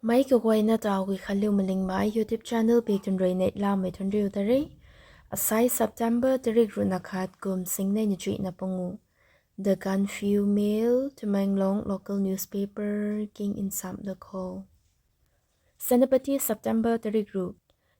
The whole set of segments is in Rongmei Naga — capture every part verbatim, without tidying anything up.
Meic kaguayna taw gui khanliu malingmei YouTube channel pi tun rui neihlamei tun riu ta re. Asai September tarik ruhna khat kum singnei na chuihna pangu. The Gaanphiu Mail, Tamenglong local newspaper king insam da kho. Senapati, September tarik ruh.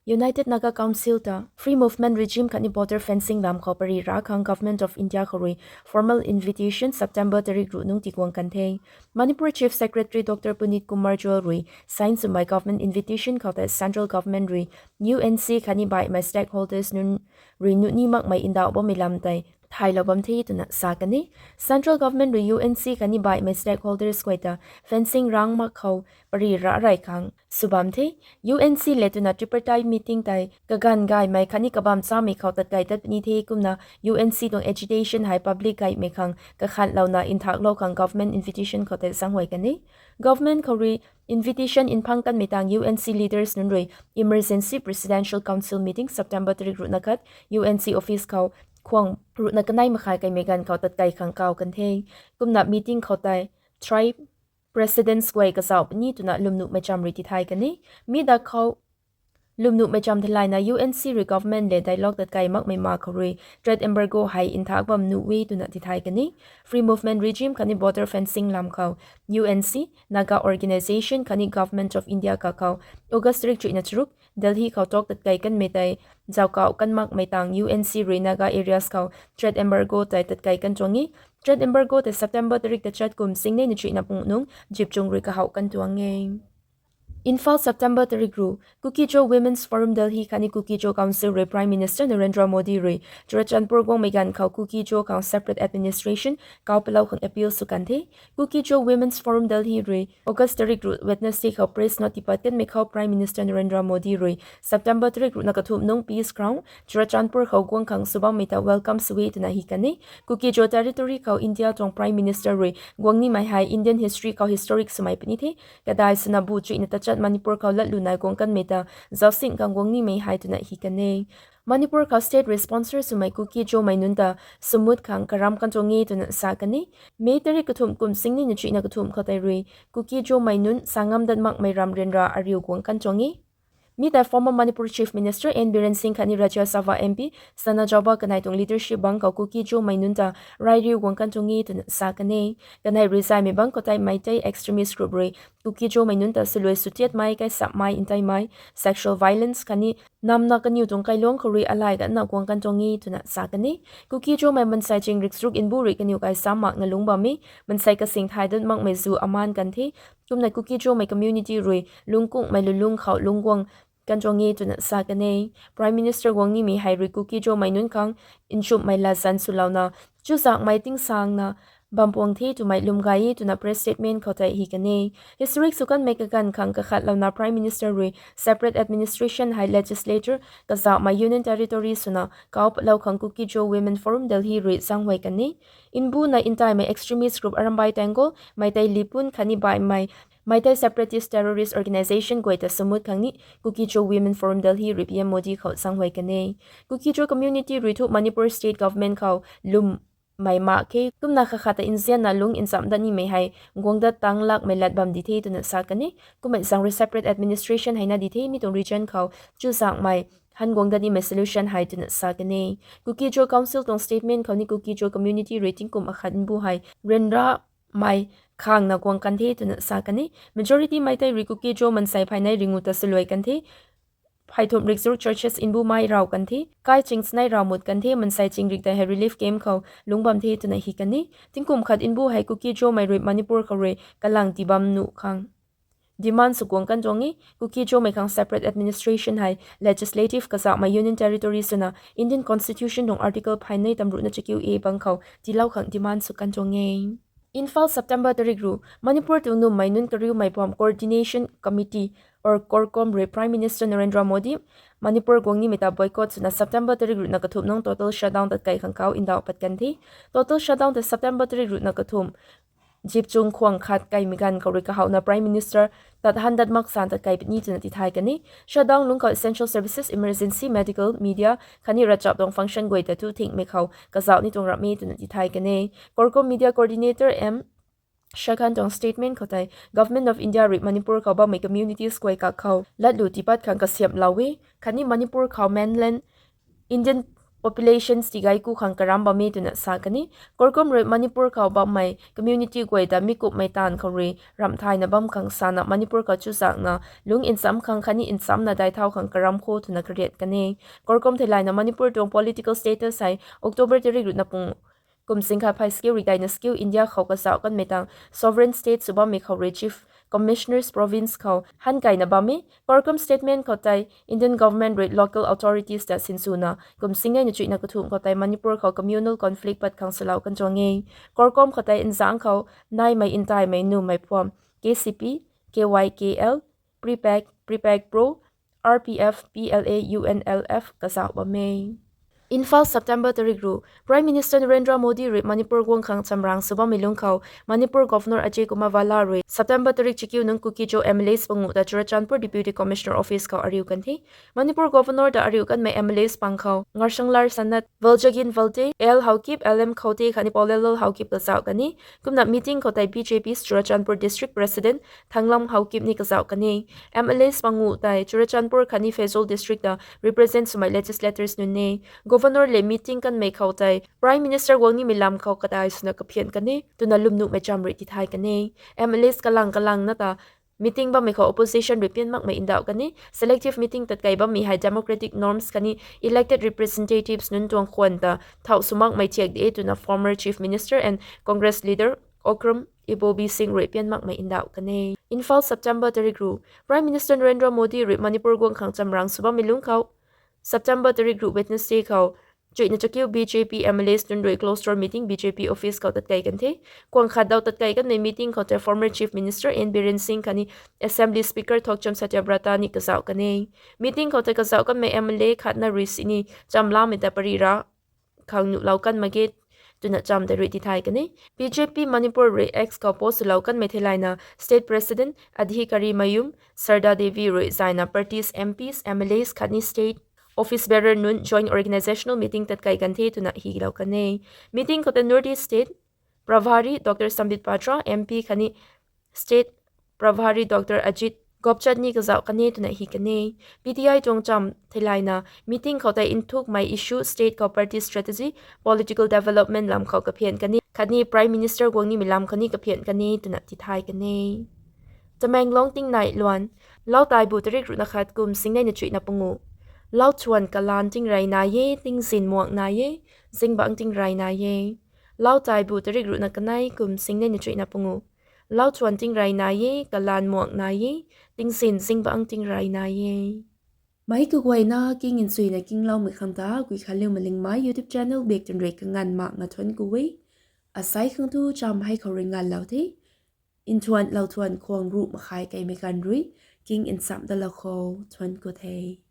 United Naga Council ta free movement regime khatni border fencing lam khou pari ra khang Government of India khou rui formal invitation September tarik ruh nungc tiguang kan the. Manipur Chief Secretary Doctor Puneet Kumar Goel rui sign swmei government invitation khou tei central government rui U N C khatni baihmei stakeholders nunc rui nuhni makmei ndauh bammei lam tei thaylou bam the twna sa kan e. Central government rui U N C khatni baihmei stakeholders guay ta fencing rang mak khou pari ra rey khang sw bam the. U N C le twna tripartite meeting tei kaganv gaymei khatni kabam chamei khou tatkei tat puni the kumna U N C tuang agitation hei public gaymei khang kakhanlouna nthaklou khang government invitation khou tei zaenghuay kan e. Government khou rui invitation nphang kanmei tang U N C leaders nunc rui emergency presidential council meeting September tarik ruhna khat U N C office khou khwang ruhna kanei makhai kaimei ganv khou tatkei khang kaw kan the. Kumna meeting khou tei tribe presidents guay kazauh puni twna lwmnuhmei cham rui tithay kan e. Mi da khou lwmnuhmei cham theilayna U N C rui government le dialogue tatkei makmei ma khou rui trade embargo hei nthak bam nuh e twna tithay kan e. Free movement regime khatni border fencing lam khou U N C, Naga Organisation khatni Government of India kakhou August tarik chuihna charuk Delhi khou talk tatkei kanmei tei zauckauh kan makmei tang U N C rui Naga areas khou trade embargo tei tatkei kan tuang e. Trade embargo tei September tarik tachat kum singnei na chuihna pung nungc zipchung rui kahouh kan tuang e. Imphal, September tarik ruh. Kuki-Zo Women's Forum Delhi khatni Kuki-Zo Council rui Prime Minister Narendra Modi rui Churachandpur guangmei ganv khou Kuki-Zo khang separate administration kaw palou khang appeal sw kan the. Kuki-Zo Women's Forum Delhi rui August tarik ruh Wednesday khou press note tipat kanmei khou Prime Minister Narendra Modi rui September tarik ruhna kathumh nungc Peace Ground, Churachandpur khou guang khang sw bammei ta welcome sw e twna hi kan e. Kuki-Zo territory khou India tuang Prime Minister rui guang nimei hei Indian history khou historic swmei puni the. Kadai swna bu chuihna tachat Manipur khou latlu nai guang kanmei ta zaucsing khang guang nimei hei twna hi kan e. Manipur khou state rui sponsor swmei Kuki-Zomei nunc ta swmut khang karam kan tuang e twna sa kan e. May tarik kathumh kum singnei na chuihna kathumh khou tei rui Kuki-Zomei nunc sa ngam dat makmei ram ryanra ariu guang kan tuang e. Mi tei former Manipur Chief Minister N Biren Singh khatni Rajya Sabha M P Sana Chowba kanei tuang leadership bang khou Kuki-Zomei nunc ta rai riu guang kan tuang e twna sa kan e. Kanei rui zaymei bang khou tei Meitei extremist group rui Kuki-Zomei nunc ta swluai swtiatmei, kaisapmei, nteimei, sexual violence khatni namna kaniw tuang kailuang khou rui alai ganna guang kan tuang e twna sa kan e. Kuki-Zomei mansei ching riksruk nbu rui kaniw kai sam makna lungc bam e, mansei kasing thay dat makmei zu amaan kan the. Kumna Kuki-Zomei community rui lungkungmei lulung khou lungc guang kan tuang e twna sa kan e. Prime Minister guang nimei hei rui Kuki-Zomei nunc khang nchumhmei latzan swlouna chuzakmei tingsangna bam puang the twmei lwm gay e twna press statement khou tei hi kan e. Historic sw kanmei kaganv khang kakhatlouna Prime Minister rui separate administration hei legislature kazauhmei Union Territory swna kaw palou khang Kuki-Zo Women Forum Delhi rui zaenghuay kan e. Nbuna nteimei extremist group Arambai Tenggol, Meitei Lipun khatni baihmei Meitei separatist terrorist organisation guay ta swmut khang ni Kuki-Zo Women Forum Delhi rui P M Modi khou zaenghuay kan e. Kuki-Zo community rui thu Manipur state government khou lwmmei mak khe, kumna khatkhat ta nzianna lung nchamh dat nimei hei guang dat tang lakmei lat bam di the twna sa kan e. Kummei zaeng rui separate administration hei na di the, mi tuang region khou chuzakmei han guang dat nimei solution hei twna sa kan e. Kuki-Zo Council tuang statement khou ni Kuki-Zo community rui tingkum akhat nbu hei ryanramei khangna guang kan the twna sa kan e. Majority Meitei rui Kuki-Zo mansei phaynei ringu ta swluai kan the. Pheythumh riksruk churches nbumei raw kan the. Kai ching chnei raw mut kan the, mansei ching rik tei hei relief camp khou lungc bam the twna hi kan e. Tingkum khat nbu hei Kuki-Zomei rui Manipur khou rui kalang ti bam nuh khang demand sw guang kan tuang e. Kuki-Zomei khang separate administration hei legislative kazauhmei Union Territory swna Indian Constitution tuang Article phaynei tamruhna chakiu A bang khou tiilou khang demand sw kan tuang e. Imphal, September tarik ruh. Manipur tuang nummei nunc kariumei puam Coordination Committee or CORCOM rui Prime Minister Narendra Modi Manipur guang nimei ta boycott swna September tarik ruhna kathumh nungc total shutdown tatkei khang kaw ndauh pat kan the. Total shutdown tei September tarik ruhna kathumh zipchung khwang khat kaimei ganv khou rui kahouhna Prime Minister tat han dat mak san tatkei puni twna tithay kan e. Shutdown lungc khou essential services, emergency, medical, media khatni ravchap tuang function guay ta thu thingmei khou kazauh ni tuang ram e twna tithay kan e. CORCOM media coordinator M Shah Khan tuang statement khou tei Government of India rui Manipur khou bammei communities guay kak khou latlu tiipat khang kasiamhlou e, khatni Manipur khou mainland Indian populations tigay ku khang karam bam e twna sa kan e. CORCOM rui Manipur khou bammei community guay ta mi kumhmei taanv khou rui ramh thayna bam khang sana Manipur khou chuzaenghna lungc nchamc khang khatni nchamcna daic thau khang karam kho twna kariat kan e. CORCOM theilayna Manipur tuang political status hei October tarik ruhna pung kum sing khat phay skiu rikdeina skiu India khou kazauh kanmei tang sovereign state sw bammei khou rui Chief Commissioners province khou hankaina bam e. CORCOM statement khou tei Indian government rui local authorities ta sinswna kum sing neina chuihna kathumh khou tei Manipur khou communal conflict pat khang salou kan tuang e. CORCOM khou tei nzangc khou naimei ntaimei nuhmei phuam KCP, KYKL, PREPAK, PREPAK Pro, RPF, PLA, UNLF kazauh bam e. Imphal, September tarik ruh: Prime Minister Narendra Modi rui Manipur guang khang chamrang sw bammei lungc khou Manipur Governor Ajay Kumar Bhalla rui September tarik chakiu nungc Kuki-Zo MLAs panguh ta Churachandpur Deputy Commissioner Office khou ariu kan the. Manipur Governor ta ariu kanmei MLAs pang khou Ngarshanglar Sanath, Valjagin Valte, L Haokip, L M Khaute khatni Paulelal Haokip kazauh kan e. Kumna meeting khou tei BJP Churachandpur District President Thanglam Haokip ni kazauh kan e. MLAs panguh tei Churachandpur khatni Pherzawl District ta represent swmei legislators nunc e. Governor le meeting kanmei khou tei Prime Minister guang nimei lam khou kadai swna kaphian kan e twna lwmnuhmei cham rui tithay kan e. MLAs kalang kalangna ta meeting bammei khou opposition rui pian makmei ndauh kan e. Selective meeting tatkei bammei hei democratic norms khatni elected representatives nunc tuang khwan ta thauh sw makmei thiak de twna former Chief Minister and Congress leader Okram Ibobi Singh rui pian makmei ndauh kan e. Imphal, September tarik ruh: Prime Minister Narendra Modi rui Manipur guang khang chamrang sw bammei lungc khou September tarik ruh Wednesday khou chuihna chakiu BJP MLAs nunc rui closed door meeting BJP office khou tatkei kan the. Kuang khat dau tatkei kanmei meeting khou tei former Chief Minister N Biren Singh khatni Assembly Speaker Thokcham Satyabrata ni kazauh kan e. Meeting khou tei kazauh kanmei MLA khatna rui sini chamlamei ta pari ra khang nuhlou kan mak ge twna cham tei rui tithay kan e. BJP Manipur rui X khou post swlou kanmei theilayna State President Adhikarimayum Sarda Devi rui zayna parties, MPs, MLAs khatni state office bearer nunc joint organizational meeting tatkei kan the twna hilou kan e. Meeting khou tei North East State Prabhari Dr Sambit Patra, MP khatni State Prabhari Dr Ajit Gopchand ni kazauh kan e twna hi kan e. PTI tuang cham theilayna meeting khou tei nthukmei issue, state khou party strategy, political development lam khou kaphian kan e khatni Prime Minister guang nimei lam khou ni kaphian kan e twna tithay kan e. Tamenglong tingnai luan: Lau taibu tarik ruhna khat kum sing neina chuihna panguh: Lau thuan kalaan tingrey nai e, tingzin muak nai e, zingbangc tingrey nai e. Lau taibu tarik ruhna kanei kum sing neina chuihna panguh: Lau thuan tingrey nai e, kalaan muak nai e, tingzin zingbangc tingrey nai e. Meic kaguayna king nchuina kingloumei khang ta Guikhanliu Malingmei YouTube channel bak twn rui kanganv makna thuanc ku e. Asei khang thu cham hei khou rui nganvlou the. Nthuan lou thuan khwang ruh makhai keimei ganv rui king nchamc dalou khou thuanc ku the.